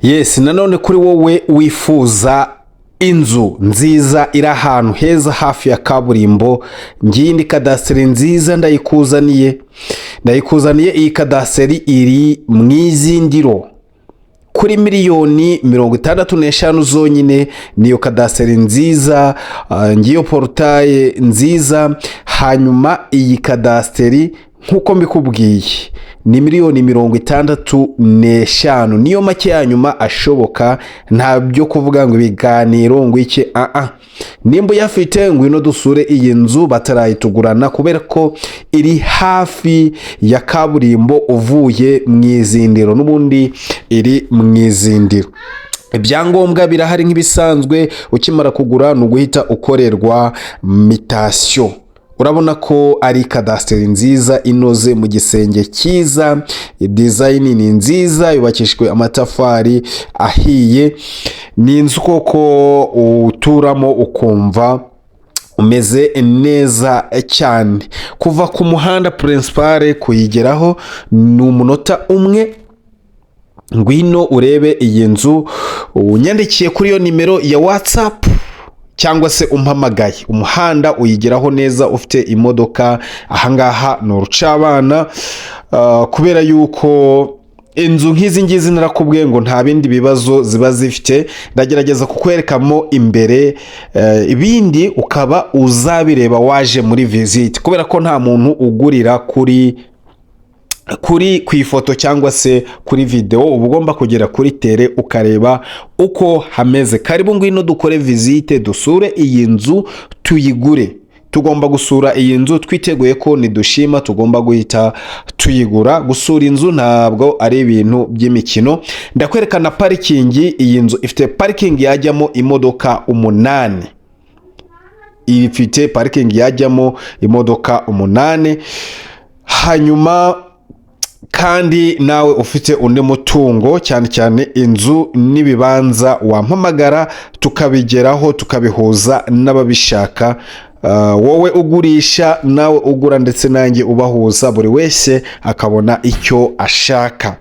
Yes, nanone kuri wowe wifuza inzu nziza iri ahantu heza hafi ya kaburimbo, ngiyi ni kadasiteri nziza ndayikuzaniye, ndayikuzaniye. Iyi kadasiteri iri mu Izindiro kuri miliyoni 65 zonyine. Niyo kadasiteri nziza, ngiyo portail nziza. Hanyuma iyi kadasiteri, nk'uko mbikubwiye, ni miliyoni 65, niyo make ya nyuma ashoboka. Nta byo kuvuga ngo ibiganiro ngo iki, aa nimba uyafite, ngwino dusure iyi nzu batarayitugurana, kubera ko iri hafi ya kaburimbo uvuye mu Izindiro. N'ubundi iri mu Izindiro, ibyangombwa birahari nk'ibisanzwe. Ukimara kugura ni uguhita ukorerwa mutation. Urabona ko ari kadasiteri nziza inoze, mu gisenge cyiza, design ni nziza, yubakishijwe amatafari ahiye. Ni inzu koko uturamo ukumva umeze neza cyane. Kuva ku muhanda principal kuyigeraho ni umunota umwe. Ngwino urebe iyi nzu unyandikiye kuri iyo nimero ya WhatsApp cyangwa se umpamagaye. Umuhanda uyigeraho neza ufite imodoka. Ahangaha ni urucabana, kubera yuko inzu nk'izi ngizi narakubwiye ngo nta bindi bibazo ziba zifite. Ndagerageza kukwerekamo imbere, ibindi ukaba uzabireba waje muri visite, kubera ko nta muntu ugurira kuri ku ifoto cyangwa se kuri videwo. Uba ugomba kugera kuri terrain ukareba uko hameze. Karibu, ngwino dukore visite, dusure iyi nzu, tuyigure. Tugomba gusura iyi nzu twiteguye ko nidushima tugomba guhita tuyigura. Gusura inzu ntabwo ari ibintu by'imikino. Ndakwerekana parking. Iyi nzu ifite parking yajyamo imodoka umunani, ifite parking yajyamo imodoka umunani. Hanyuma kandi nawe ufite undi mutungo, cyane cyane inzu n'ibibanza, wampamagara tukabigeraho, tukabihuza n'ababishaka. Wowe ugurisha, nawe ugura, ndetse nanjye ubahuza, buri wese akabona icyo ashaka.